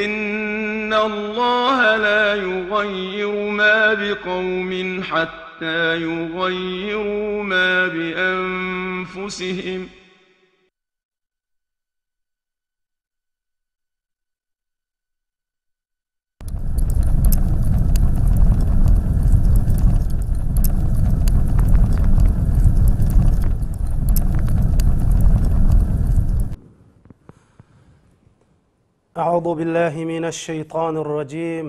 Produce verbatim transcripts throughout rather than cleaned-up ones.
إن الله لا يغير ما بقوم حتى يغيروا ما بأنفسهم. أعوذ بالله من الشيطان الرجيم.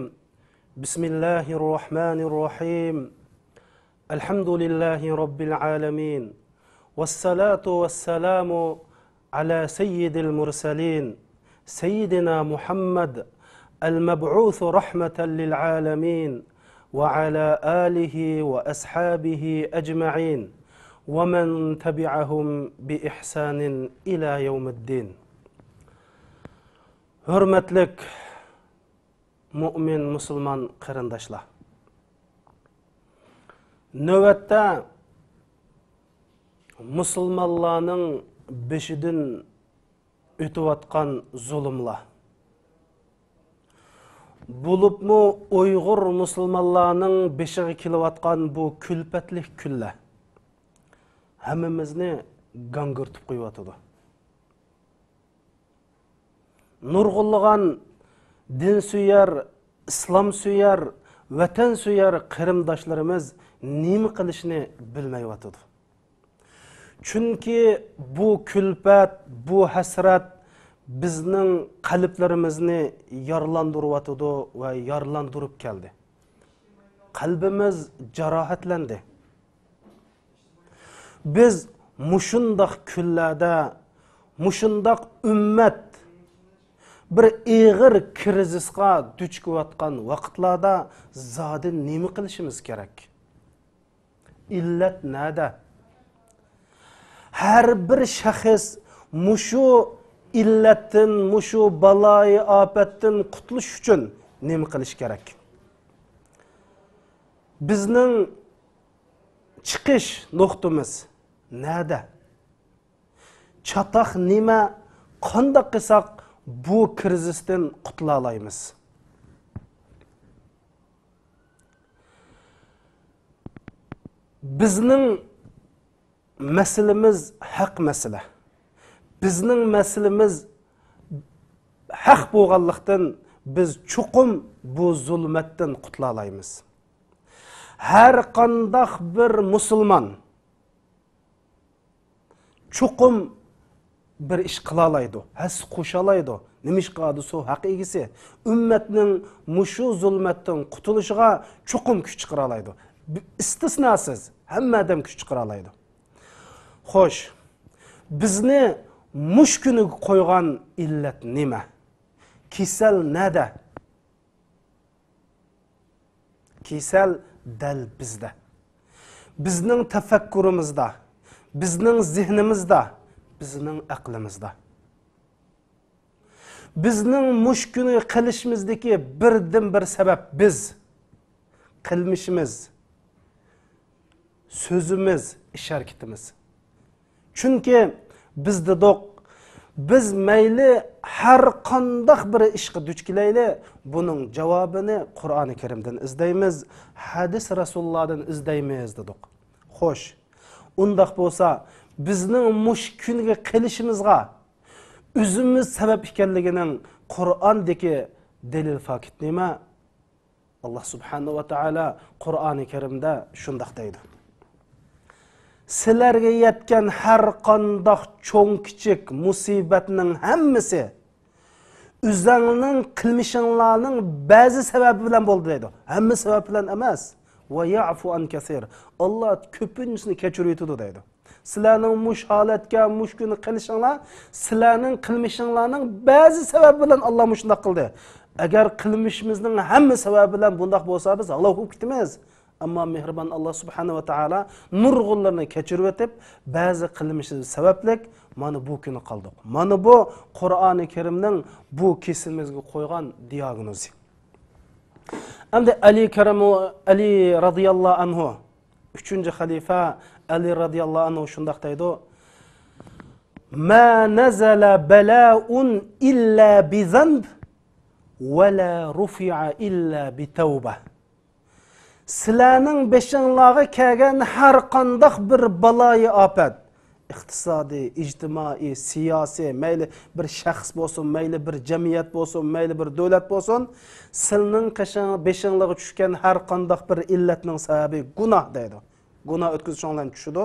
بسم الله الرحمن الرحيم. الحمد لله رب العالمين. والصلاة والسلام على سيد المرسلين سيدنا محمد المبعوث رحمة للعالمين وعلى آله وأصحابه أجمعين ومن تبعهم بإحسان إلى يوم الدين. ھۆرمەتلىك مۇئمىن مۇسۇلمان قېرىنداشلار، نۆۋەتتە مۇسۇلمانلارنىڭ بېشىدىن ئۆتۈۋاتقان زۇلۇملار، بولۇپمۇ ئۇيغۇر مۇسۇلمانلارنىڭ بېشىغا كېلىۋاتقان بۇ كۈلپەتلىك كۈنلەر ھەممىمىزنى گاڭگىرىتىپ قويۇۋاتىدۇ. نۇرغۇنلىغان دىنسۆيەر، ئىسلامسۆيەر، ۋەتەنسۆيەر قېرىنداشلىرىمىز نېمە قىلىشنى بىلمەيۋاتىدۇ. چۈنكى بۇ كۈلپەت، بۇ ھەسرەت بىزنىڭ قەلبلىرىمىزنى يارىلاندۇرۇۋاتىدۇ ۋە يارىلاندۇرۇپ كەلدى. قەلبىمىز جاراھەتلەندى. بىز مۇشۇنداق كۈنلەردە، مۇشۇنداق ئۈممەت بىر ئېغىر كىرىزىسقا دۇچ كېلىۋاتقان ۋاقىتلاردا زادى نېمە قىلىشىمىز كېرەك؟ ئىللەت نەدە؟ ھەر بىر شەخس مۇشۇ ئىللەتتىن، مۇشۇ بالايىئاپەتتىن قۇتۇلۇش ئۈچۈن نېمە قىلىش كېرەك؟ بىزنىڭ چىقىش نۇقتىمىز نەدە؟ چاتاق نېمە؟ قانداق قىلساق بۇ كىرىزىستىن قۇتۇلالايمىز؟ بىزنىڭ مەسىلىمىز ھەق مەسىلە. بىزنىڭ مەسىلىمىز ھەق بولغانلىقتىن، بىز چوقۇم بۇ زۇلمەتتىن قۇتۇلالايمىز. ھەر قانداق بىر مۇسۇلمان چوقۇم بىر ئىش قىلالايدۇ، ھەسسە قوشالايدۇ. نېمىشقا دېسە، ھەق ئىگىسى. ئۈممەتنىڭ مۇشۇ زۇلمەتتىن قۇتۇلۇشىغا چوقۇم كۈچ چىقىرالايدۇ. بى-، ئىستىسناسىز ھەممە ئادەم كۈچ چىقىرالايدۇ. خوش، بىزنى مۇش كۈنىگە قويغان ئىللەت نېمە؟ كېسەل نەدە؟ كېسەل دەل بىزدە. بىزنىڭ تەپەككۇرىمىزدا، بىزنىڭ زېھنىمىزدا، بىزنىڭ ئەقلىمىزدا. بىزنىڭ مۇشۇ كۈنى قېلىشىمىزدىكى بىردىنبىر سەۋەب بىز. قىلمىشىمىز، سۆزىمىز، ئىش-ھەرىكىتىمىز. چۈنكى بىز دېدۇق، بىز مەيلى ھەر قانداق بىر ئىشقا دۇچ كېلەيلى، بۇنىڭ جاۋابىنى قۇرئانى كەرىمدىن ئىزدەيمىز، ھەدىس رەسۇلۇللادىن ئىزدەيمىز دېدۇق. خوش، ئۇنداق بولسا، بىزنىڭ مۇشۇ كۈنگە قېلىشىمىزغا ئۆزىمىز سەۋەب ئىكەنلىكىنىڭ قۇرئاندىكى دەلىل پاكىت نېمە؟ ئاللا سۇبھانەھۇ ۋە تائالا قۇرئانى كەرىمدە شۇنداق دەيدۇ: سىلەرگە يەتكەن ھەر قانداق چوڭ-كىچىك مۇسىبەتنىڭ ھەممىسى ئۆزەڭنىڭ قىلمىشىڭلارنىڭ بەزى سەۋەبى بىلەن بولدى دەيدۇ. ھەممە سەۋەب بىلەن ئەمەس. ۋە يەئفۇ ئەن كەسىر. ئاللا كۆپىنچىسىنى كەچۈرۈۋېتىدۇ دەيدۇ. سىلەرنىڭ مۇشۇ ھالەتكە، مۇشۇ كۈنى قېلىشىڭلار، سىلەرنىڭ قىلمىشىڭلارنىڭ بەزى سەۋەبى بىلەن ئاللا مۇشۇنداق قىلدى. ئەگەر قىلمىشىمىزنىڭ ھەممە سەۋەبى بىلەن بۇنداق بولسا، بىز ھالاك بولۇپ كېتىمىز. ئەمما مېھرىبان ئاللا سۇبھانەھۇ ۋە تائالا نۇرغۇنلىرىنى كەچۈرۈۋېتىپ، بەزى قىلمىشىمىز سەۋەبلىك مانا بۇ كۈنى قالدۇق. مانا بۇ قۇرئانى كەرىمنىڭ بۇ كېسىلىمىزگە قويغان دىئاگنوزى. ئەمدى ئەلى كەرىمۇ، ئەلى رەزىياللاھۇ ئەنھۇ، ئۈچىنچى خەلىپە ئەلى رەزىياللاھۇ ئەنھۇ شۇنداق دەيدۇ: ما نزل بلاء إلا بذنب ولا رفع إلا بتوبة. سىلەرنىڭ بېشىڭلارغا كەلگەن ھەر قانداق بىر بالايىئاپەت، ئىقتىسادىي، ئىجتىمائىي، سىياسىي، مەيلى بىر شەخس بولسۇن، مەيلى بىر جەمئىيەت بولسۇن، مەيلى بىر دۆلەت بولسۇن، سىلىنىڭ قېشىڭ-، بېشىڭلارغا چۈشكەن ھەر قانداق بىر ئىللەتنىڭ سەۋەبى گۇناھ دەيدۇ. گۇناھ ئۆتكۈزۈشۈڭلار بىلەن چۈشىدۇ.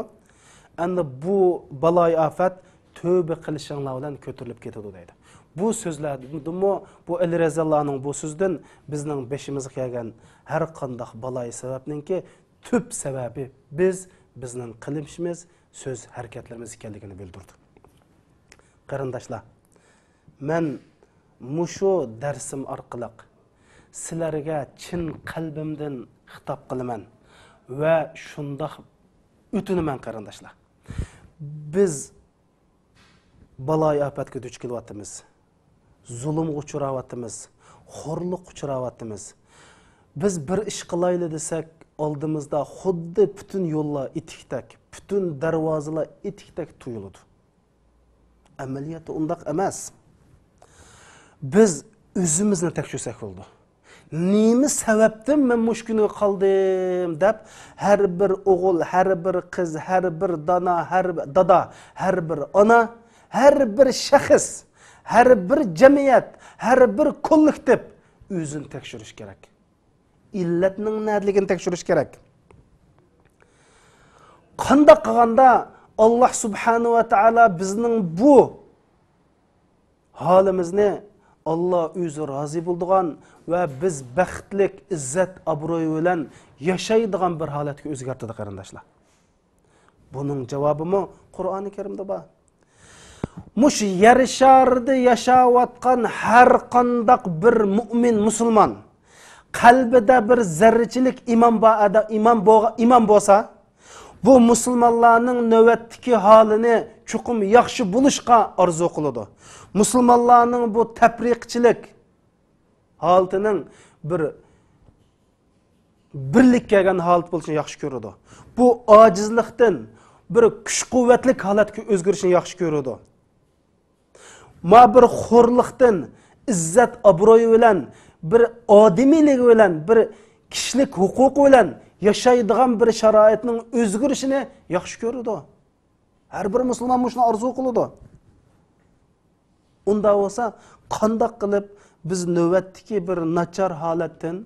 ئەمدى بۇ بالايىئاپەت تۆبە قىلىشىڭلار بىلەن كۆتۈرۈلۈپ كېتىدۇ دەيدۇ. بۇ سۆزلەردىنمۇ بۇ ئەلى رەزىياللاھۇنىڭ بۇ سۆزىدىن بىزنىڭ بېشىمىزغا كەلگەن ھەر قانداق بالايىئاپەتنىڭكى تۈپ سەۋەبى بىز، بىزنىڭ قىلمىشىمىز، سۆز ھەرىكەتلىرىمىز ئىكەنلىكىنى بىلدۈردى. قېرىنداشلار، مەن مۇشۇ دەرسىم ئارقىلىق سىلەرگە چىن قەلبىمدىن خىتاب قىلىمەن ۋە شۇنداق ئۆتۈنىمەن، قېرىنداشلار. بىز بالايىئاپەتكە دۇچ كېلىۋاتىمىز، زۇلۇمغا ئۇچراۋاتىمىز، خورلۇققا ئۇچراۋاتىمىز. بىز بىر ئىش قىلايلى دېسەك، ئالدىمىزدا خۇددى پۈتۈن يوللار ئېتىكتەك، پۈتۈن دەرۋازىلار ئېتىكتەك تۇيۇلىدۇ. ئەمەلىيەتتە ئۇنداق ئەمەس. بىز ئۆزىمىزنى تەكشۈرسەك بولىدۇ. نېمە سەۋەبتىن مەن مۇشۇ كۈنگە قالدىم دەپ، ھەر بىر ئوغۇل، ھەر بىر قىز، ھەر بىر دانا، ھەر بىر دادا، ھەر بىر ئانا، ھەر بىر شەخس، ھەر بىر جەمئىيەت، ھەر بىر كوللېكتىپ ئۆزىنى تەكشۈرۈش كېرەك. ئىللەتنىڭ نەدىلىكىنى تەكشۈرۈش كېرەك. قانداق قىلغاندا ئاللاھ سۇبھانەھۇ ۋە تائالا بىزنىڭ بۇ ھالىمىزنى ئاللاھ ئۆزى رازى بولىدىغان ۋە بىز بەختلىك، ئىززەت، ئابرۇي بىلەن ياشايدىغان بىر ھالەتكە ئۆزگەرتىدۇ، قېرىنداشلار. بۇنىڭ جاۋابىمۇ قۇرئانى كەرىمدە بار. مۇشۇ يەر شارىدا ياشاۋاتقان ھەر قانداق بىر مۇئمىن مۇسۇلمان قەلبىدە بىر زەررىچىلىك ئىمان بار ئادا-، ئىمان بولغا-، ئىمان بولسا، بۇ مۇسۇلمانلارنىڭ نۆۋەتتىكى ھالىنى چوقۇم ياخشى بولۇشقا ئارزۇ قىلىدۇ. مۇسۇلمانلارنىڭ بۇ تەپرىقىچىلىك ھالىتىنىڭ بىر بىرلىككە كەلگەن ھالەت بولۇشىنى ياخشى كۆرىدۇ. بۇ ئاجىزلىقتىن بىر كۈچ-قۇۋۋەتلىك ھالەتكە ئۆزگىرىشىنى ياخشى كۆرىدۇ. ما بىر خورلۇقتىن ئىززەت ئابرۇيى بىلەن، بىر ئادىمىيلىكى بىلەن، بىر كىشىلىك ھوقۇقى بىلەن ياشايدىغان بىر شارائىتنىڭ ئۆزگىرىشىنى ياخشى كۆرىدۇ. ھەر بىر مۇسۇلمان مۇشۇنى ئارزۇ قىلىدۇ. ئۇنداق بولسا، قانداق قىلىپ بىز نۆۋەتتىكى بىر ناچار ھالەتتىن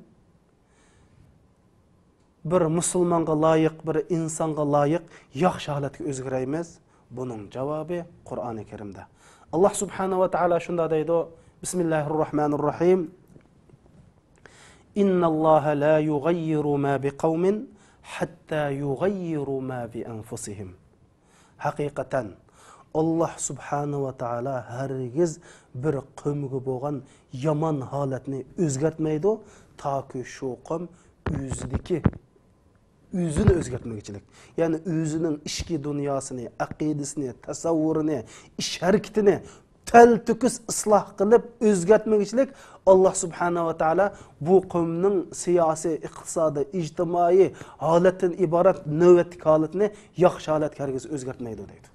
بىر مۇسۇلمانغا لايىق، بىر ئىنسانغا لايىق ياخشى ھالەتكە ئۆزگىرەيمىز؟ بۇنىڭ جاۋابى قۇرئانى كەرىمدە. ئاللاھ سۇبھانەھۇ ۋە تائالا شۇنداق دەيدۇ، بىسمىللاھىر راھمانىر راھىم. إن الله لا يغير ما بقوم حتى يغيروا ما بأنفسهم. ھەقىقەتەن، ئاللاھ سۇبھانەھۇ ۋە تائالا ھەرگىز بىر قەۋمگە بولغان يامان ھالەتنى ئۆزگەرتمەيدۇ، تاكى شۇ قەۋم ئۆزىدىكى، ئۆزىنى ئۆزگەرتمىگۈچىلىك، يەنى ئۆزىنىڭ ئىچكى دۇنياسىنى، ئەقىدىسىنى، تەسەۋۋۇرىنى، ئىش ھەرىكىتىنى تەلتۆكۈس ئىسلاھ قىلىپ ئۆزگەرتمىگۈچىلىك، ئاللاھ سۇبھانەھۇ ۋە تائالا بۇ قەۋمنىڭ سىياسىي، ئىقتىسادىي، ئىجتىمائىي ھالەتتىن ئىبارەت نۆۋەتتىكى ھالىتىنى ياخشى ھالەتكە ھەرگىز ئۆزگەرتمەيدۇ دەيدۇ.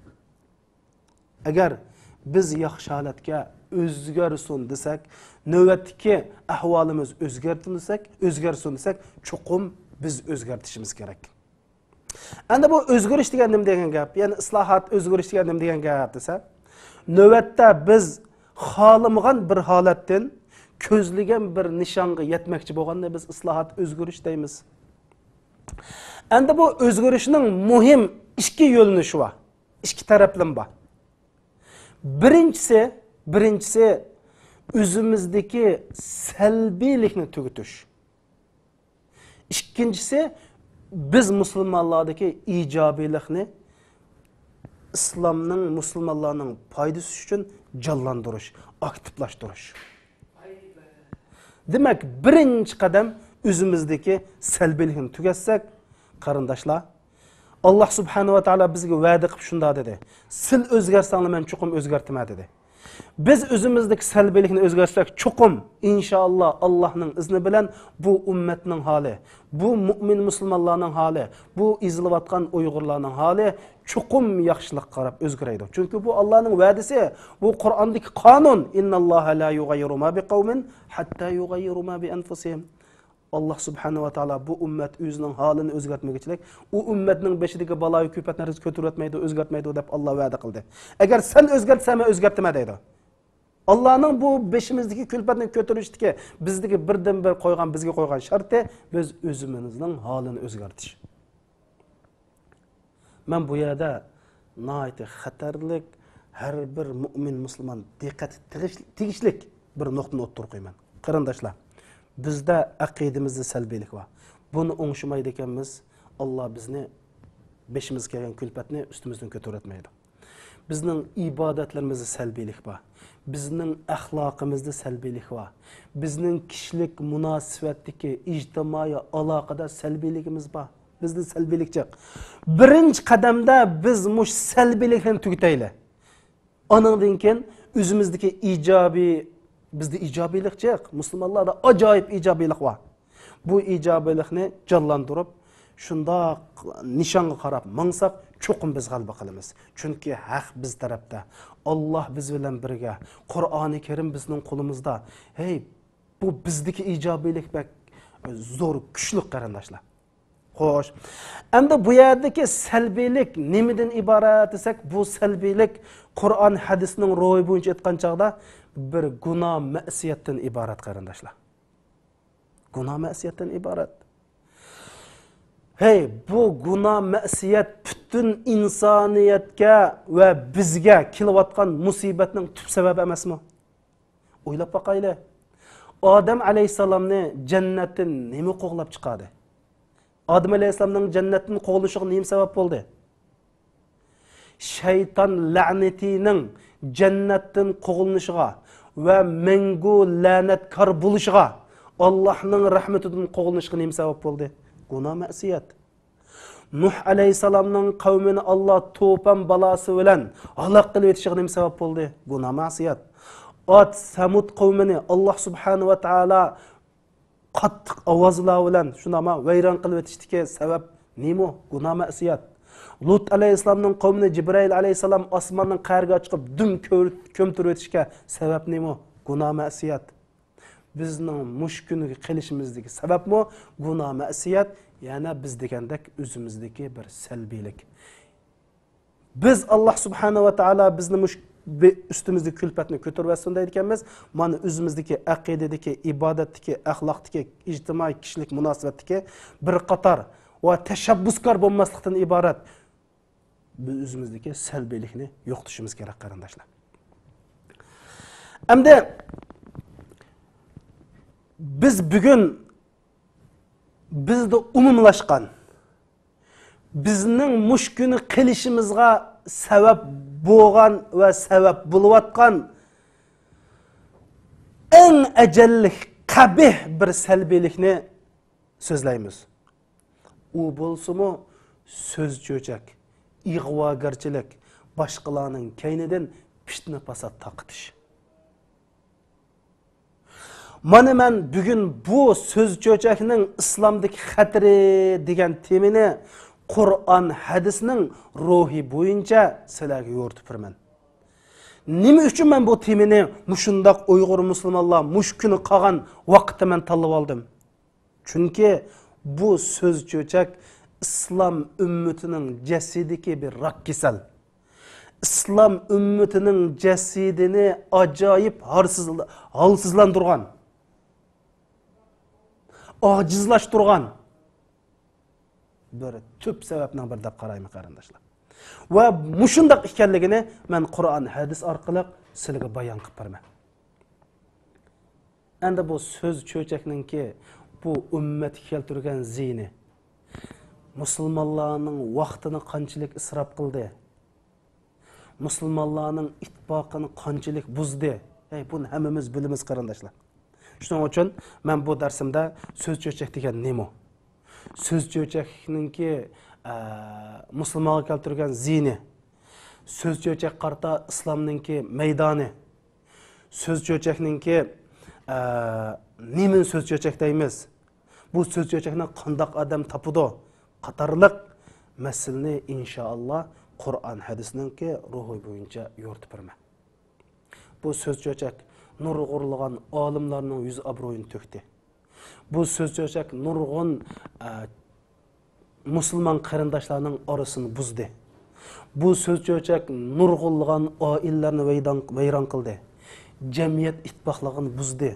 ئەگەر بىز ياخشى ھالەتكە ئۆزگەرسۇن دېسەك، نۆۋەتتىكى ئەھۋالىمىز ئۆزگەرتىلسەك، ئۆزگەرسۇن دېسەك، چوقۇم بىز ئۆزگەرتىشىمىز كېرەك. ئەمدى بۇ ئۆزگىرىش دېگەن نېمە دېگەن گەپ؟ يەنى ئىسلاھات، ئۆزگىرىش دېگەن نېمە دېگەن گەپ دېسە، نۆۋەتتە بىز خالىمىغان بىر ھالەتتىن كۆزلىگەن بىر نىشانغا يەتمەكچى بولغاننى بىز ئىسلاھات، ئۆزگىرىش دەيمىز. ئەمدى بۇ ئۆزگىرىشنىڭ مۇھىم ئىككى يۆنىلىشى بار، ئىككى تەرەپلىمە بار. بىرىنچىسى، بىرىنچىسى ئۆزىمىزدىكى سەلبىيلىكنى تۈگىتىش. ئىككىنچىسى، بىز مۇسۇلمانلاردىكى ئىجابىيلىقنى ئىسلامنىڭ، مۇسۇلمانلارنىڭ پايدىسى ئۈچۈن جانلاندۇرۇش، ئاكتىپلاشتۇرۇش. دېمەك، بىرىنچى قەدەم ئۆزىمىزدىكى سەلبىيلىكنى تۈگەتسەك، قېرىنداشلار، ئاللاھ سۇبھانەھۇ ۋە تائالا بىزگە ۋەدە قىلىپ شۇنداق دېدى، سىل ئۆزگەرسەڭلار مەن چوقۇم ئۆزگەرتىمەن دېدى. بىز ئۆزىمىزدىكى سەلبىيلىكنى ئۆزگەرتسەك، چوقۇم، ئىنشائاللاھ، ئاللاھنىڭ ئىزنى بىلەن بۇ ئۈممەتنىڭ ھالى، بۇ مۇئمىن مۇسۇلمانلارنىڭ ھالى، بۇ ئېزىلىۋاتقان ئۇيغۇرلارنىڭ ھالى چوقۇم ياخشىلىققا قاراپ ئۆزگىرەيدۇ. چۈنكى بۇ ئاللانىڭ ۋەدىسى، بۇ قۇرئاندىكى قانۇن. «إن الله لا يغير ما بقوم حتى يغيروا ما بأنفسهم». ئاللا سۇبھانەھۇ ۋە تائالا بۇ ئۈممەت ئۆزىنىڭ ھالىنى ئۆزگەرتمىگۈچىلىك، ئۇ ئۈممەتنىڭ بېشىدىكى بالايىۋ كۈلپەتنى ھەرگىز كۆتۈرۈۋەتمەيدۇ، ئۆزگەرتمەيدۇ دەپ ئاللا ۋەدە قىلدى. ئەگەر سەن ئۆزگەرتسەڭ، مەن ئۆزگەرتىمەن دەيدۇ. ئاللانىڭ بۇ بېشىمىزدىكى كۈلپەتنى كۆتۈرۈشتىكى بىزدىكى بىردىنبىر قويغان، بىزگە قويغان شەرتى، بىز ئۆزىمىزنىڭ ھالىنى ئۆزگەرتىش. مەن بۇ يەردە ناھايىتى خەتەرلىك، ھەر بىر مۇئمىن مۇسۇلمان دىققەت تېگىش-، تېگىشلىك بىر نۇقتىنى ئوتتۇرىغا قويىمەن. قېرىنداشلار، بىزدە ئەقىدىمىزدە سەلبىيلىك بار. بۇنى ئوڭشىمايدىكەنمىز، ئاللا بىزنى، بېشىمىزغا كەلگەن كۈلپەتنى ئۈستىمىزدىن كۆتۈرۈۋەتمەيدۇ. بىزنىڭ ئىبادەتلىرىمىزدە سەلبىيلىك بار. بىزنىڭ ئەخلاقىمىزدا سەلبىيلىك بار. بىزنىڭ كىشىلىك مۇناسىۋەتتىكى، ئىجتىمائىي ئالاقىدە سەلبىيلىكىمىز بار. بىزدە سەلبىيلىك جىق. بىرىنچى قەدەمدە بىز مۇشۇ سەلبىيلىكنى تۈگىتەيلى. ئانىڭدىن كېيىن ئۆزىمىزدىكى ئىجابىي، بىزدە ئىجابىيلىق جىق. مۇسۇلمانلاردا ئاجايىپ ئىجابىيلىق بار. بۇ ئىجابىيلىقنى جانلاندۇرۇپ، شۇنداق نىشانغا قاراپ ماڭساق، چوقۇم بىز غەلىبە قىلىمىز. چۈنكى ھەق بىز تەرەپتە. ئاللا بىز بىلەن بىرگە. قۇرئانى كەرىم بىزنىڭ قولىمىزدا. ھەي، بۇ بىزدىكى ئىجابىيلىق بەك زور، كۈچلۈك، قېرىنداشلار. خوش. ئەمدى بۇ يەردىكى سەلبىيلىك نېمىدىن ئىبارەت دېسەك، بۇ سەلبىيلىك قۇرئان ھەدىسنىڭ روھى بويىچە ئېيتقان چاغدا بىر گۇناھ مەسىيەتتىن ئىبارەت، قېرىنداشلار. گۇناھ مەسىيەتتىن ئىبارەت. ھەي، بۇ گۇناھ مەسىيەت پۈتۈن ئىنسانىيەتكە ۋە بىزگە كېلىۋاتقان مۇسىبەتنىڭ تۈپ سەۋەبى ئەمەسمۇ؟ ئويلاپ باقايلى. ئادەم ئەلەيھىسسالامنى جەننەتتىن نېمە قوغلاپ چىقاردى؟ ئادەم ئەلەيھىسسالامنىڭ جەننەتتىن قوغلىنىشىغا نېمە سەۋەب بولدى؟ شەيتان لەنىتىنىڭ جەننەتتىن قوغلىنىشىغا ۋە مەڭگۈ لەنەتكار بولۇشىغا، ئاللاھنىڭ رەھمىتىدىن قوغلىنىشىغا نېمە سەۋەب بولدى؟ گۇناھ مەسىيەت. نۇھ ئەلەيھىسسالامنىڭ قەۋمىنى ئاللا توپان بالاسى بىلەن ھالاك قىلىۋېتىشىغا نېمە سەۋەب بولدى؟ گۇناھ مەسىيەت. ئاد، سەمۇد قەۋمىنى ئاللا سۇبھانەھۇ ۋە تائالا قاتتىق ئاۋازلار بىلەن شۇنداقما ۋەيران قىلىۋېتىشتىكى سەۋەب نېمە؟ گۇناھ مەسىيەت. لۇت ئەلەيھىسسالامنىڭ قەۋمىنى جىبرەئىل ئەلەيھىسسالام ئاسماندىن قەھرىگە چىقىپ دۈم كۆر-، كۆمتۈرۈۋېتىشكە سەۋەب نېمە؟ گۇناھ مەسىيەت. بىزنىڭ مۇشۇ كۈنگە قېلىشىمىزدىكى سەۋەبمۇ گۇناھ مەسىيەت، يەنە بىز دېگەندەك ئۆزىمىزدىكى بىر سەلبىيلىك. بىز، ئاللا سۇبھانەھۇ ۋە تائالا بىزنى مۇشۇ بى-، ئۈستىمىزدىكى كۈلپەتنى كۆتۈرۈۋەتسۇن دەيدىكەنمىز. مانا ئۆزىمىزدىكى ئەقىدىدىكى، ئىبادەتتىكى، ئەخلاقتىكى، ئىجتىمائىي، كىشىلىك مۇناسىۋەتتىكى بىر قاتار ۋە تەشەببۇسكار بولماسلىقتىن ئىبارەت بىز ئۆزىمىزدىكى سەلبىيلىكنى يوقىتىشىمىز كېرەك، قېرىنداشلار. ئەمدى بىز بۈگۈن بىزدە ئومۇملاشقان، بىزنىڭ مۇشۇ كۈنى قېلىشىمىزغا سەۋەب بولغان ۋە سەۋەب بولۇۋاتقان ئەڭ ئەجەللىك، قەبىھ بىر سەلبىيلىكنى سۆزلەيمىز. ئۇ بولسىمۇ سۆز چۆچەك، ئىغۋاگەرچىلىك، باشقىلارنىڭ كەينىدىن پىتنە-پاسات تارقىتىش. مانا مەن بۈگۈن بۇ سۆز چۆچەكنىڭ ئىسلامدىكى خەتىرى دېگەن تېمىنى قۇرئان ھەدىسنىڭ روھى بويىچە سىلەرگە يورۇتۇپ بېرىمەن. نېمە ئۈچۈن مەن بۇ تېمىنى مۇشۇنداق ئۇيغۇر مۇسۇلمانلار مۇشۇ كۈنى قالغان ۋاقىتتا مەن تاللىۋالدىم؟ چۈنكى بۇ سۆز چۆچەك ئىسلام ئۈممىتىنىڭ جەسىتىدىكى بىر راك كېسەل. ئىسلام ئۈممىتىنىڭ جەسىتىنى ئاجايىپ ھارسىز-، ھالسىزلاندۇرغان، ئاجىزلاشتۇرغان بىر تۈپ سەۋەبنىڭ بىرى دەپ قارايمەن، قېرىنداشلار. ۋە مۇشۇنداق ئىكەنلىكىنى مەن قۇرئان، ھەدىس ئارقىلىق سىلەرگە بايان قىلىپ بېرىمەن. ئەمدى بۇ سۆز چۆچەكنىڭكى بۇ ئۈممەتكە كەلتۈرگەن زىيىنى، مۇسۇلمانلارنىڭ ۋاقتىنى قانچىلىك ئىسراپ قىلدى، مۇسۇلمانلارنىڭ ئىتتىپاقىنى قانچىلىك بۇزدى، ھەي، بۇنى ھەممىمىز بىلىمىز، قېرىنداشلار. شۇنىڭ ئۈچۈن مەن بۇ دەرسىمدە سۆز چۆچەك دېگەن نېمە؟ سۆز چۆچەكنىڭكى، ئە، مۇسۇلمانغا كەلتۈرگەن زىيىنى، سۆز چۆچەك قارىتا ئىسلامنىڭكى مەيدانى، سۆز چۆچەكنىڭكى، ئە، نېمىنى سۆز چۆچەك دەيمىز؟ بۇ سۆز چۆچەكنى قانداق ئادەم تاپىدۇ؟ قاتارلىق مەسىلىنى ئىنشائاللا قۇرئان ھەدىسنىڭكى روھى بويىچە يورۇتۇپ بېرىمەن. بۇ سۆز چۆچەك نۇرغۇنلىغان ئالىملارنىڭ يۈز ئابرۇيىنى تۆكتى. بۇ سۆز چۆچەك نۇرغۇن، ئە، مۇسۇلمان قېرىنداشلارنىڭ ئارىسىنى بۇزدى. بۇ سۆز چۆچەك نۇرغۇنلىغان ئائىلىلەرنى ۋەيدان-، ۋەيران قىلدى. جەمئىيەت ئىتتىپاقلىقىنى بۇزدى.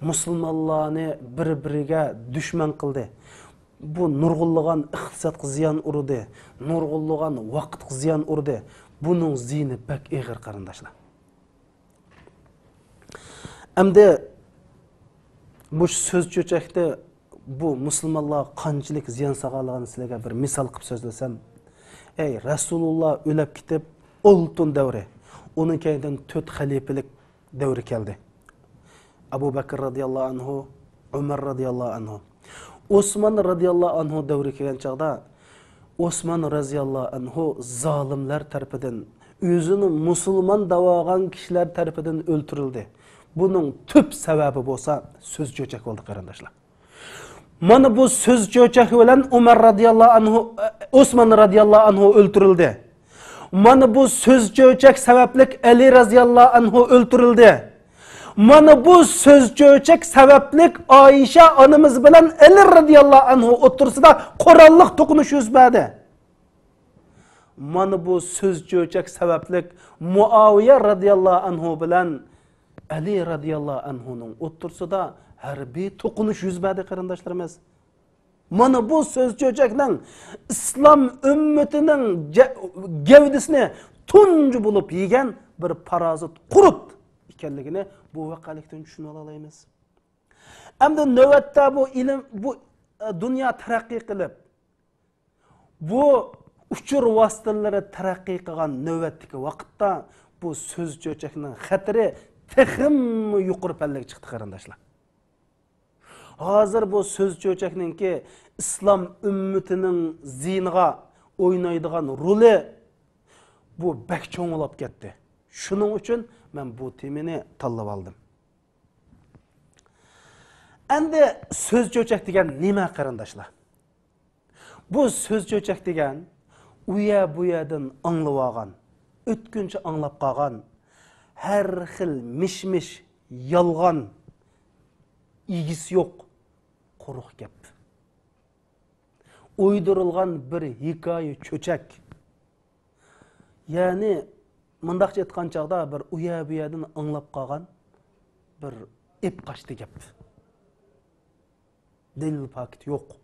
مۇسۇلمانلارنى بىر-بىرىگە دۈشمەن قىلدى. بۇ نۇرغۇنلىغان ئىقتىسادقا زىيان ئۇردى، نۇرغۇنلىغان ۋاقىتقا زىيان ئۇردى. بۇنىڭ زىيىنى بەك ئېغىر، قېرىنداشلار. ئەمدى بۇ سۆز چۆچەكتە بۇ مۇسۇلمانلارغا قانچىلىك زىيان سالغانلىقىنى سىلەرگە بىر مىسال قىلىپ سۆزلىسەم، ئەي، رەسۇلۇللا ئۆلۈپ كېتىپ، ئالتۇن دەۋرى، ئۇنىڭ كەينىدىن تۆت خەلىپىلىك دەۋرى كەلدى. ئەبۇ بەكىر رەزىياللاھۇ ئەنھۇ، ئۆمەر رەزىياللاھۇ ئەنھۇ. ئوسمان رەزىياللاھۇ ئەنھۇ دەۋرى كەلگەن چاغدا، ئوسمان رەزىياللاھۇ ئەنھۇ زالىملار تەرىپىدىن، ئۆزىنى مۇسۇلمان دەۋالغان كىشىلەر تەرىپىدىن ئۆلتۈرۈلدى. بۇنىڭ تۈپ سەۋەبى بولسا سۆز چۆچەك بولدى، قېرىنداشلار. مانا بۇ سۆز چۆچەك بىلەن ئۆمەر رەزىياللاھۇ ئەنھۇ، ئوسمان رەزىياللاھۇ ئەنھۇ ئۆلتۈرۈلدى. مانا بۇ سۆز چۆچەك سەۋەبلىك ئەلى رەزىياللاھۇ ئەنھۇ ئۆلتۈرۈلدى. مانا بۇ سۆز چۆچەك سەۋەبلىك ئائىشە ئانىمىز بىلەن ئەلى رەزىياللاھۇ ئەنھۇ ئوتتۇرىسىدا قوراللىق توقۇنۇش يۈز بەردى. مانا بۇ سۆز چۆچەك سەۋەبلىك مۇئاۋىيە رەزىياللاھۇ ئەنھۇ بىلەن ئەلى رەزىياللاھۇ ئەنھۇنىڭ ئوتتۇرىسىدا ھەربىي توقۇنۇش يۈز بەردى، قېرىنداشلىرىمىز. مانا بۇ سۆز چۆچەكنىڭ ئىسلام ئۈممىتىنىڭ جە-، گەۋدىسىنى تۇنجى بولۇپ يېگەن بىر پارازىت قۇرت ئىكەنلىكىنى بۇ ۋەقەلىكتىن چۈشىنىۋالالايمىز. ئەمدى نۆۋەتتە بۇ ئىلىم، بۇ، ئە، دۇنيا تەرەققىي قىلىپ، بۇ ئۇچۇر ۋاسىتىلىرى تەرەققىي قىلغان نۆۋەتتىكى ۋاقىتتا بۇ سۆز چۆچەكنىڭ خەتىرى تېخىمۇ يۇقىرى پەللىگە چىقتى، قېرىنداشلار. ھازىر بۇ سۆز چۆچەكنىڭكى ئىسلام ئۈممىتىنىڭ زىيىنىغا ئوينايدىغان رولى بۇ بەك چوڭ بولۇپ كەتتى. شۇنىڭ ئۈچۈن مەن بۇ تېمىنى تاللاپ ئالدىم. ئەمدى سۆز چۆچەك دېگەن نېمە، قېرىنداشلار؟ بۇ سۆز چۆچەك دېگەن ئۇ يەر بۇ يەردىن ئاڭلىۋالغان، ئۆتكۈنچە ئاڭلاپ قالغان ھەر خىل مىش-مىش، يالغان، ئىگىسى يوق، قۇرۇق گەپ. ئويدۇرۇلغان بىر ھېكايە چۆچەك. يەنى، مۇنداقچە ئېيتقان چاغدا، بىر ئۇ يەر بۇ يەردىن ئاڭلاپ قالغان بىر ئېپ قاچتى گەپ. دەلىل پاكىت يوق.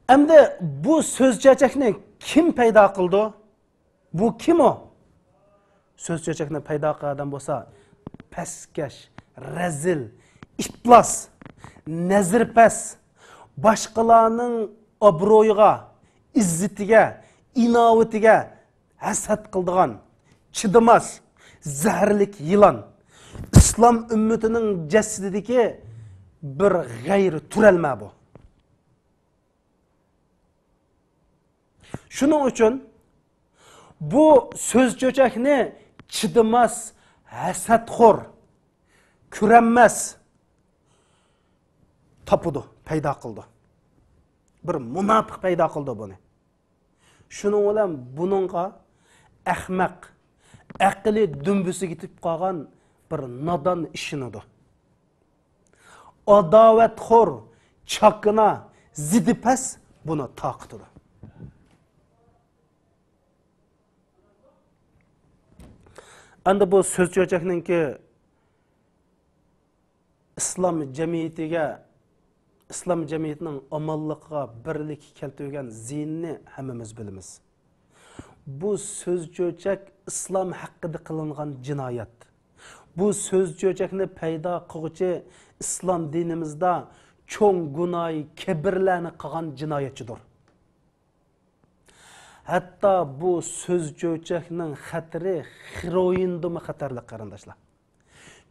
ئەمدى بۇ سۆز چۆچەكنى كىم پەيدا قىلىدۇ؟ بۇ كىم ئۇ؟ سۆز چۆچەكنى پەيدا قىلغان ئادەم بولسا، پەسكەش، رەزىل، ئىپلاس، نەزىرپەس، باشقىلارنىڭ ئابرۇيىغا، ئىززىتىگە، ئىناۋىتىگە ھەسەت قىلىدىغان، چىدىماس، زەھەرلىك يىلان. ئىسلام ئۈممىتىنىڭ جەسىتىدىكى بىر غەيرىي تۈرەلمە بۇ. شۇنىڭ ئۈچۈن بۇ سۆز چۆچەكنى چىدىماس، ھەسەتخور، كۆرەلمەس تاپىدۇ، پەيدا قىلىدۇ. بىر مۇناپىق پەيدا قىلىدۇ بۇنى. شۇنىڭ بىلەن بۇنىڭغا ئەخمەق، ئەقلى دۈمبىسىگە يېتىپ قالغان بىر نادان ئىشىنىدۇ. ئاداۋەتخور، چاكىنا، زىدى پەس بۇنى تارقىتىدۇ. ئەمدى بۇ سۆز چۆچەكنىڭكى ئىسلام جەمئىيىتىگە، ئىسلام جەمئىيىتىنىڭ ئامانلىقىغا، بىرلىككە كەلتۈرگەن زىيىنىنى ھەممىمىز بىلىمىز. بۇ سۆز چۆچەك ئىسلام ھەققىدە قىلىنغان جىنايەت. بۇ سۆز چۆچەكنى پەيدا قىلغۇچى ئىسلام دىنىمىزدا چوڭ گۇناھى كەبىرلەرنى قىلغان جىنايەتچىدۇر. ھەتتا بۇ سۆز چۆچەكنىڭ خەتىرى خېروئىندىنمۇ خەتەرلىك، قېرىنداشلار.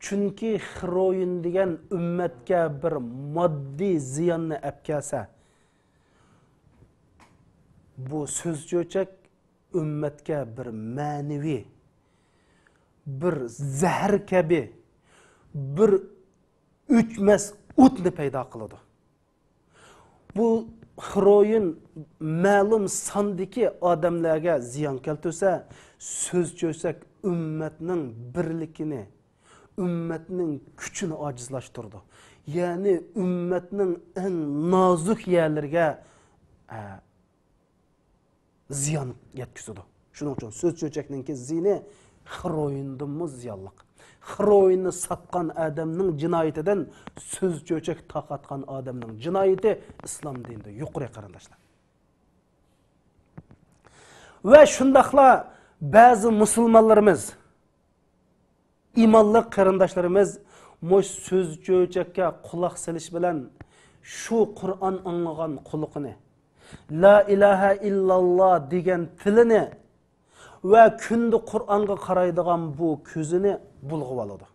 چۈنكى خېروئىن دېگەن ئۈممەتكە بىر ماددىي زىياننى ئەپ كەلسە، بۇ سۆز چۆچەك ئۈممەتكە بىر مەنىۋى، بىر زەھەر كەبى، بىر ئۆچمەس ئوتنى پەيدا قىلىدۇ. بۇ خېروئىن مەلۇم ساندىكى ئادەملەرگە زىيان كەلتۈرسە، سۆز چۆچەك ئۈممەتنىڭ بىرلىكىنى، ئۈممەتنىڭ كۈچىنى ئاجىزلاشتۇرىدۇ. يەنى ئۈممەتنىڭ ئەڭ نازۇك يەرلىرىگە، ئە، زىيان يەتكۈزىدۇ. شۇنىڭ ئۈچۈن سۆز چۆچەكنىڭكى زىيىنى خېروئىندىنمۇ زىيانلىق. خېروئىننى ساتقان ئادەمنىڭ جىنايىتىدىن سۆز چۆچەك تارقاتقان ئادەمنىڭ جىنايىتى ئىسلام دىنىدا يۇقىرى، قېرىنداشلار. ۋە شۇنداقلا بەزى مۇسۇلمانلىرىمىز، ئىمانلىق قېرىنداشلىرىمىز مۇشۇ سۆز چۆچەككە قۇلاق سېلىش بىلەن شۇ قۇرئان ئاڭلىغان قۇلىقىنى، لا ئىلاھە ئىللاللا دېگەن تىلىنى ۋە كۈندە قۇرئانغا قارايدىغان بۇ كۆزىنى بۇلغىۋالىدۇ.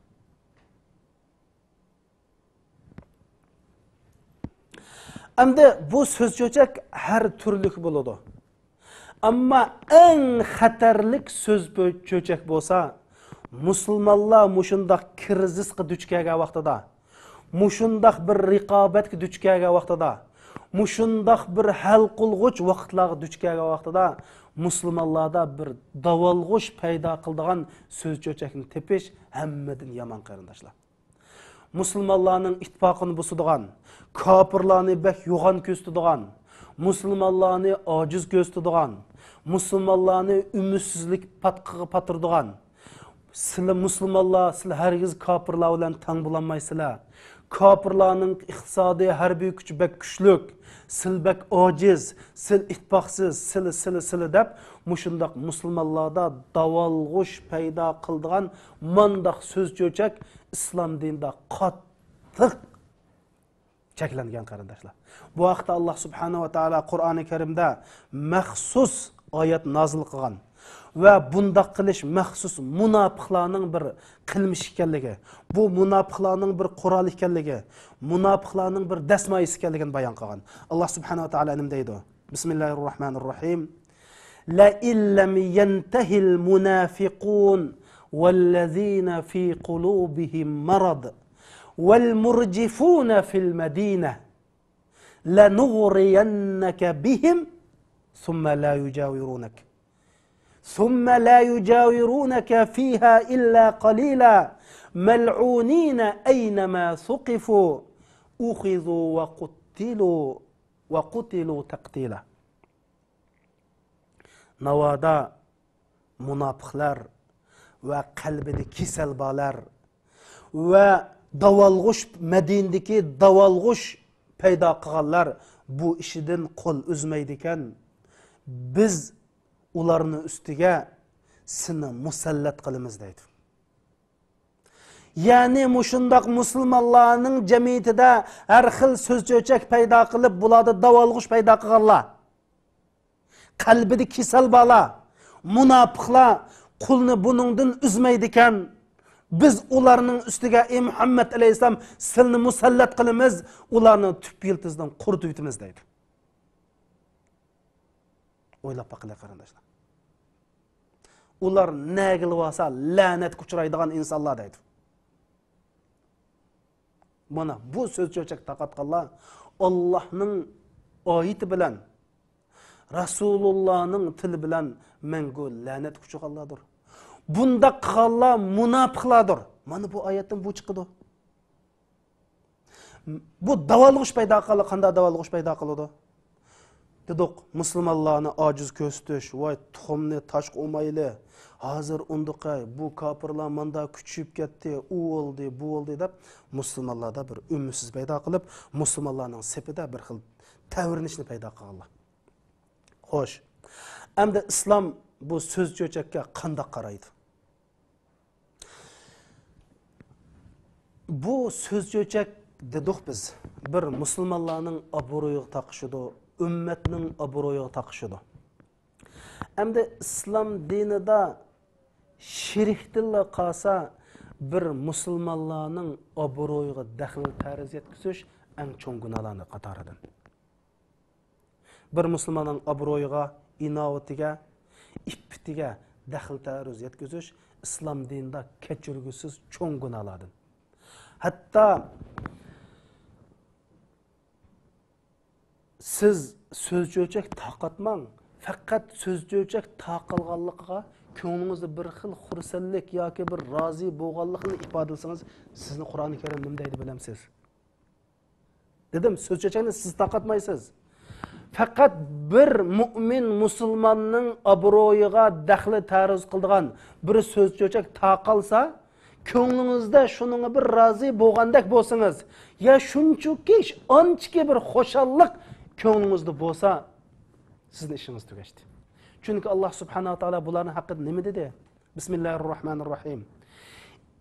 ئەمدى بۇ سۆز چۆچەك ھەر تۈرلۈك بولىدۇ. ئەمما ئەڭ خەتەرلىك سۆز پۆ-، چۆچەك بولسا، مۇسۇلمانلار مۇشۇنداق كىرىزىسقا دۇچ كەلگەن ۋاقتىدا، مۇشۇنداق بىر رىقابەتكە دۇچ كەلگەن ۋاقتىدا، مۇشۇنداق بىر ھەل قىلغۇچ ۋاقىتلارغا دۇچ كەلگەن ۋاقتىدا، مۇسۇلمانلاردا بىر داۋالغۇش پەيدا قىلىدىغان سۆز چۆچەكنى تېپىش ھەممىدىن يامان، قېرىنداشلار. مۇسۇلمانلارنىڭ ئىتتىپاقىنى بۇزىدىغان، كاپىرلارنى بەك يوغان كۆرسىتىدىغان، مۇسۇلمانلارنى ئاجىز كۆرسىتىدىغان، مۇسۇلمانلارنى ئۈمىدسىزلىك پاتقىقىغا پاتۇرىدىغان، سىلى مۇسۇلمانلار، سىلى ھەرگىز كاپىرلار بىلەن تەڭ بولالمايسىلەر، كاپىرلارنىڭ ئىقتىسادىي، ھەربىي كۈچى بەك كۈچلۈك، سىل بەك ئاجىز، سىل ئىتتىپاقسىز، سىلى، سىلى، سىلى دەپ، مۇشۇنداق مۇسۇلمانلاردا داۋالغۇش پەيدا قىلىدىغان مانداق سۆز چۆچەك ئىسلام دىنىدا قاتتىق چەكلەنگەن، قېرىنداشلار. بۇ ھەقتە ئاللاھ سۇبھانەھۇ ۋە تائالا قۇرئانى كەرىمدە مەخسۇس ئايەت نازىل قىلغان ۋە بۇنداق قىلىش مەخسۇس مۇناپىقلارنىڭ بىر قىلمىشى ئىكەنلىكى، بۇ مۇناپىقلارنىڭ بىر قورالى ئىكەنلىكى، مۇناپىقلارنىڭ بىر دەسمايىسى ئىكەنلىكىنى بايان قىلغان. ئاللاھ سۇبھانەھۇ ۋە تائالا نېمە دەيدۇ؟ بىسمىللاھىر راھمانىر راھىم. لئن لم ينته المنافقون والذين في قلوبهم مرض والمرجفون في المدينة لنغرينك بهم ثم لا يجاورونك ثم لا يجاورونك فيها إلا قليلا ملعونين أينما ثقفوا أخذوا وقتلوا وقتلوا تقتيلا. ناۋادا مۇناپىقلار ۋە قەلبىدە كېسەل بارلار ۋە داۋالغۇش، مەدىنىدىكى داۋالغۇش پەيدا قىلغانلار بۇ ئىشىدىن قول ئۈزمەيدىكەن، بىز ئۇلارنىڭ ئۈستىگە سېنى مۇسەللەت قىلىمىز دەيدۇ. يەنى مۇشۇنداق مۇسۇلمانلارنىڭ جەمئىيىتىدە ھەر خىل سۆز چۆچەك پەيدا قىلىپ، بۇلاردا داۋالغۇش پەيدا قىلغانلار، قەلبىدە كېسەل بارلار، مۇناپىقلار قولىنى بۇنىڭدىن ئۈزمەيدىكەن، بىز ئۇلارنىڭ ئۈستىگە، ئەي مۇھەممەد ئەلەيھىسسالام، سىلنى مۇسەللەت قىلىمىز، ئۇلارنى تۈپ يىلتىزىدىن قۇرۇتۇۋېتىمىز دەيدۇ. ئويلاپ باقىلى، قېرىنداشلار. ئۇلار نەگىلا بارسا لەنەتكە ئۇچرايدىغان ئىنسانلار دەيدۇ. مانا بۇ سۆز چۆچەك تارقاتقانلار ئاللاھنىڭ ئايىتى بىلەن، رەسۇلۇللانىڭ تىلى بىلەن مەڭگۈ لەنەتكە ئۇچرىغانلاردۇر. بۇنداق قىلغانلار مۇناپىقلاردۇر. مانا بۇ ئايەتتىن بۇ چىقىدۇ. بۇ داۋالغۇش پەيدا قىلىدۇ. قانداق داۋالغۇش پەيدا قىلىدۇ؟ دېدۇق، مۇسۇلمانلارنى ئاجىز كۆرسىتىش، ۋاي، تۇخۇمنى تاشقا ئۇرمايلى، ھازىر ئۇندىقى، بۇ كاپىرلار ماندا كۈچىيىپ كەتتى، ئۇ بولدى، بۇ بولدى دەپ، مۇسۇلمانلاردا بىر ئۈمىدسىز پەيدا قىلىپ، مۇسۇلمانلارنىڭ سېپىدە بىر خىل تەۋرىنىشنى پەيدا قىلغانلار. خوش، ئەمدى ئىسلام بۇ سۆز چۆچەككە قانداق قارايدۇ؟ بۇ سۆز چۆچەك دېدۇق بىز، بىر مۇسۇلمانلارنىڭ ئابرۇيىغا تاقىشىدۇ، ئۈممەتنىڭ ئابرۇيىغا تاقىشىدۇ. ئەمدى ئىسلام دىنىدا شېرىكتىنلا قالسا، بىر مۇسۇلمانلارنىڭ ئابرۇيىغا دەخلى تەرۇز يەتكۈزۈش ئەڭ چوڭ گۇناھلارنىڭ قاتارىدىن. بىر مۇسۇلماننىڭ ئابرۇيىغا، ئىناۋىتىگە، ئىپپىتىگە دەخلى تەرۇز يەتكۈزۈش ئىسلام دىنىدا كەچۈرگۈسىز چوڭ گۇناھلاردىن. ھەتتا سىز سۆز چۆچەك تارقاتماڭ. پەقەت سۆز چۆچەك تارقالغانلىقىغا كۆڭلىڭىزدە بىر خىل خۇرسەنلىك ياكى بىر رازى بولغانلىقنى ئىپادىلىسىڭىز، سىزنى قۇرئانى كەرىم نېمە دەيدۇ بىلەمسىز؟ دېدىم، سۆز چۆچەكنى سىز تارقاتمايسىز. پەقەت بىر مۇئمىن مۇسۇلماننىڭ ئابرۇيىغا دەخلى تەرۇز قىلىدىغان بىر سۆز چۆچەك تارقالسا، كۆڭلىڭىزدە شۇنىڭغا بىر رازى بولغاندەك بولسىڭىز، يا شۇنچىكى، ئانچىكى بىر خۇشاللىق كۆڭلىڭىزدە بولسا، سىزنىڭ ئىشىڭىز تۈگەشتى. چۈنكى ئاللاھ سۇبھانەھۇ ۋە تائالا بۇلارنىڭ ھەققىدە نېمە دېدى؟ بىسمىللاھىر راھمانىر راھىم.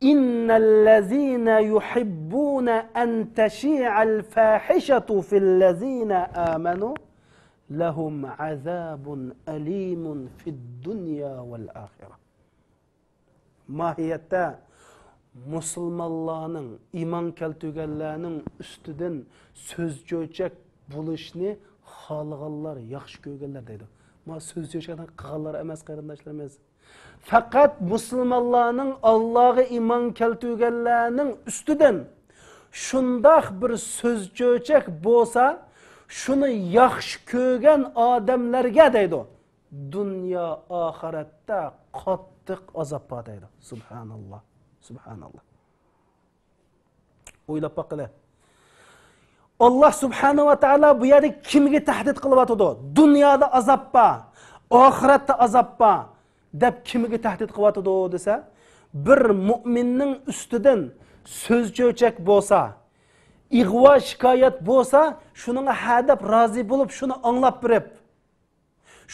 ئىننەللەزىنە يۇھىببۇنە ئەن تەشىئەل فاھىشەتۇ فىللەزىنە ئامەنۇ لەھۇم ئازابۇن ئەلىمۇن فىددۇنيا ۋەل ئاخىرە. ماھىيەتتە مۇسۇلمانلارنىڭ، ئىمان كەلتۈرگەنلەرنىڭ ئۈستىدىن سۆز چۆچەك بولۇشنى خالىغانلار، ياخشى كۆرگەنلەر دەيدۇ. ما سۆز چۆچەكنى قىلغانلار ئەمەس، قېرىنداشلىرىمىز. پەقەت مۇسۇلمانلارنىڭ، ئاللاغا ئىمان كەلتۈرگەنلەرنىڭ ئۈستىدىن شۇنداق بىر سۆز چۆچەك بولسا، شۇنى ياخشى كۆرگەن ئادەملەرگە دەيدۇ، دۇنيا ئاخىرەتتە قاتتىق ئازاب بار دەيدۇ. سۇبھاناللا، سۇبھاناللا. ئويلاپ باققىلى. ئاللاھ سۇبھانەھۇ ۋە تائالا بۇ يەردە كىمگە تەھدىت قىلىۋاتىدۇ؟ دۇنيادا ئازاب بار، ئاخىرەتتە ئازاب بار دەپ كىمگە تەھدىت قىلىۋاتىدۇ دېسە، بىر مۇئمىننىڭ ئۈستىدىن سۆز چۆچەك بولسا، ئىغۋا شىكايەت بولسا، شۇنىڭغا ھە دەپ رازى بولۇپ، شۇنى ئاڭلاپ بېرىپ،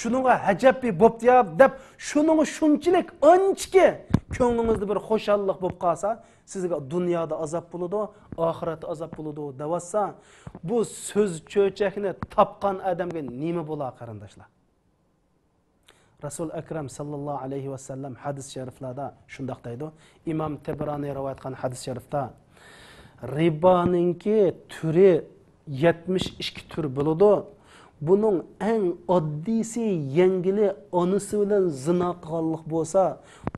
شۇنىڭغا ھەجەپمۇ بوپتۇ يا دەپ، شۇنىڭغا شۇنچىلىك ئانچىكى كۆڭلىڭىزدە بىر خۇشاللىق بولۇپ قالسا، سىزگە دۇنيادا ئازاب بولىدۇ، ئاخىرەتتە ئازاب بولىدۇ دەۋاتسا، بۇ سۆز چۆچەكنى تاپقان ئادەمگە نېمە بولا، قېرىنداشلار؟ رەسۇل ئەكرەم ساللاللاھۇ ئەلەيھى ۋەسەللەم ھەدىس شەرىفلەردە شۇنداق دەيدۇ. ئىمام تەبرانى رىۋايەت قىلغان ھەدىس شەرىفتە، رىبانىڭكى تۈرى يەتمىش ئىككى تۈر بولىدۇ. بۇنىڭ ئەڭ ئاددىيسى، يەڭگىلى ئانىسى بىلەن زىنا قىلغانلىق بولسا،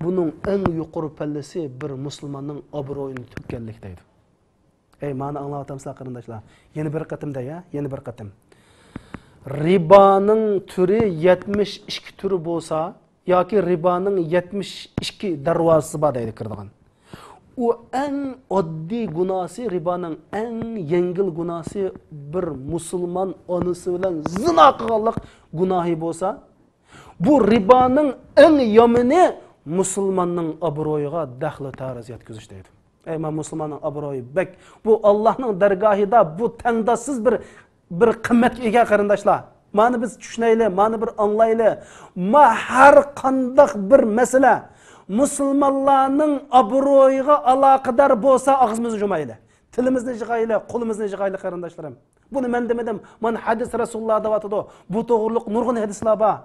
بۇنىڭ ئەڭ يۇقىرى پەللىسى بىر مۇسۇلماننىڭ ئابرۇيىنى تۆككەنلىك دەيدۇ. ئەي، مانا ئاڭلاۋاتامسىلەر قېرىنداشلار؟ يەنە بىر قېتىم دەي، ھە؟ يەنە بىر قېتىم. رىبانىڭ تۈرى يەتمىش ئىككى تۈرى بولسا، ياكى رىبانىڭ يەتمىش ئىككى دەرۋازىسى بار دەيدۇ كىرىدىغان. ئۇ ئەڭ ئاددىي گۇناھسى، رىبانىڭ ئەڭ يەڭگىل گۇناھسى بىر مۇسۇلمان ئانىسى بىلەن زىنا قىلغانلىق گۇناھى بولسا، بۇ رىبانىڭ ئەڭ يامىنى مۇسۇلماننىڭ ئابرۇيىغا دەخلى تەرۇز يەتكۈزۈش دەيدۇ. ئەي، مانا مۇسۇلماننىڭ ئابرۇيى بەك، بۇ ئاللاھنىڭ دەرگاھىدا بۇ تەڭداشسىز بىر، بىر قىممەتكە ئىگە، قېرىنداشلار. مانا بىز چۈشىنەيلى، مانا بىر ئاڭلايلى. ما ھەر قانداق بىر مەسىلە مۇسۇلمانلارنىڭ ئابرۇيىغا ئالاقىدار بولسا، ئاغزىمىزنى يۇمايلى. تىلىمىزنى يىغايلى، قولىمىزنى يىغايلى، قېرىنداشلىرىم. بۇنى مەن دېمىدىم. مانا ھەدىس رەسۇلۇللا دەۋاتىدۇ. بۇ توغرۇلۇق نۇرغۇن ھەدىسلەر بار.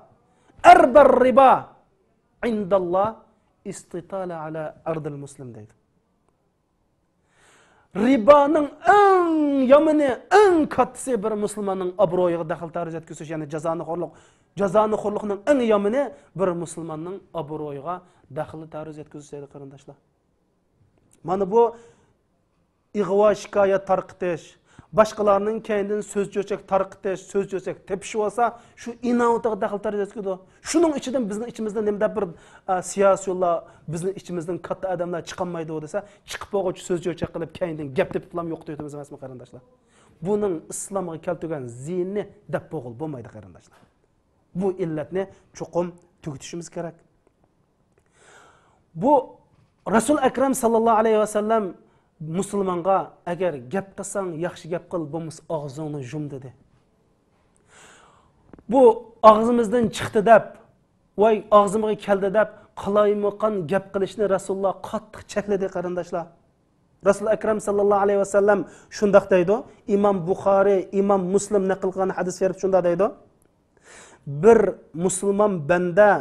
ئەربەر رىبا ئىنداللا ئىستىتالە ئەلە ئەردىل مۇسلىم دەيدۇ. رىبانىڭ ئەڭ يامىنى، ئەڭ كاتتىسى بىر مۇسۇلماننىڭ ئابرۇيىغا دەخلى تەرۇز يەتكۈزۈش، يەنى جازانىخورلۇق. جازانىخورلۇقنىڭ ئەڭ يامىنى بىر مۇسۇلماننىڭ ئابرۇيىغا دەخلى تەرۇز يەتكۈزۈش دەيدۇ، قېرىنداشلار. مانا بۇ ئىغۋا شىكايەت تارقىتىش، باشقىلارنىڭ كەينىدىن سۆز چۆچەك تارقىتىش، سۆز چۆچەك تېپىش بولسا، شۇ ئىناۋىتىغا دەخلى تەرۇز يەتكۈزىدۇ. شۇنىڭ ئىچىدىن بىزنىڭ ئىچىمىزدىن نېمە دەپ بىر، ئە، سىياسىيونلار، بىزنىڭ ئىچىمىزدىن كاتتا ئادەملەر چىقالمايدۇ دېسە، چىقىپ بولغۇچە سۆز چۆچەك قىلىپ، كەينىدىن گەپ تېپىپلام يوقىتىۋېتىمىز ئەمەسمۇ، قېرىنداشلار؟ بۇنىڭ ئىسلامغا كەلتۈرگەن زىيىنىنى دەپ بولغىلى بولمايدۇ، قېرىنداشلار. بۇ ئىللەتنى چوقۇم تۈگىتىشىمىز كېرەك. بۇ رەسۇل ئەكرەم ساللاللاھۇ ئەلەيھى ۋەسەللەم مۇسۇلمانغا، «ئەگەر گەپ قىلساڭ، ياخشى گەپ قىل، بولمىسا ئاغزىڭنى يۇم» دېدى. بۇ ئاغزىمىزدىن چىقتى دەپ، ۋاي، ئاغزىمغا كەلدى دەپ، قالايمىقان گەپ قىلىشنى رەسۇلۇللا قاتتىق چەكلىدى، قېرىنداشلار. رەسۇل ئەكرەم ساللاللاھۇ ئەلەيھى ۋەسەللەم شۇنداق دەيدۇ، ئىمام بۇخارى، ئىمام مۇسلىم نەقىل قىلغان ھەدىس شەرىپ شۇنداق دەيدۇ، بىر مۇسۇلمان بەندە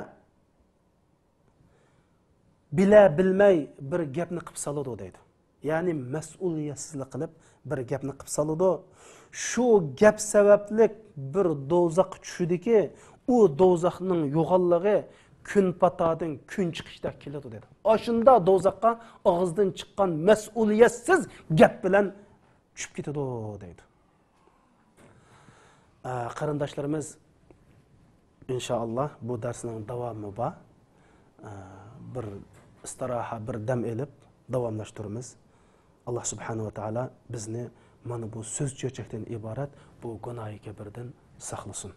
بىلە بىلمەي بىر گەپنى قىپ سالىدۇ دەيدۇ. يەنى مەسئۇلىيەتسىزلىك قىلىپ بىر گەپنى قىپ سالىدۇ. شۇ گەپ سەۋەبلىك بىر دوزاخقا چۈشىدىكى، ئۇ دوزاخنىڭ يوغانلىقى كۈن پاتاردىن كۈن چىقىشتەك كېلىدۇ دەيدۇ. ئاشۇندا دوزاخقا ئاغزىدىن چىققان مەسئۇلىيەتسىز گەپ بىلەن چۈشۈپ كېتىدۇ دەيدۇ. ئە، قېرىنداشلىرىمىز، ئىنشائاللا بۇ دەرسنىڭ داۋامى بار. ئە، بىر ئىستىراھە، بىر دەم ئېلىپ داۋاملاشتۇرىمىز. ئاللا سۇبھانەھۇ ۋە تائالا بىزنى مانا بۇ سۆز چۆچەكتىن ئىبارەت بۇ گۇناھى كەبىردىن ساقلىسۇن.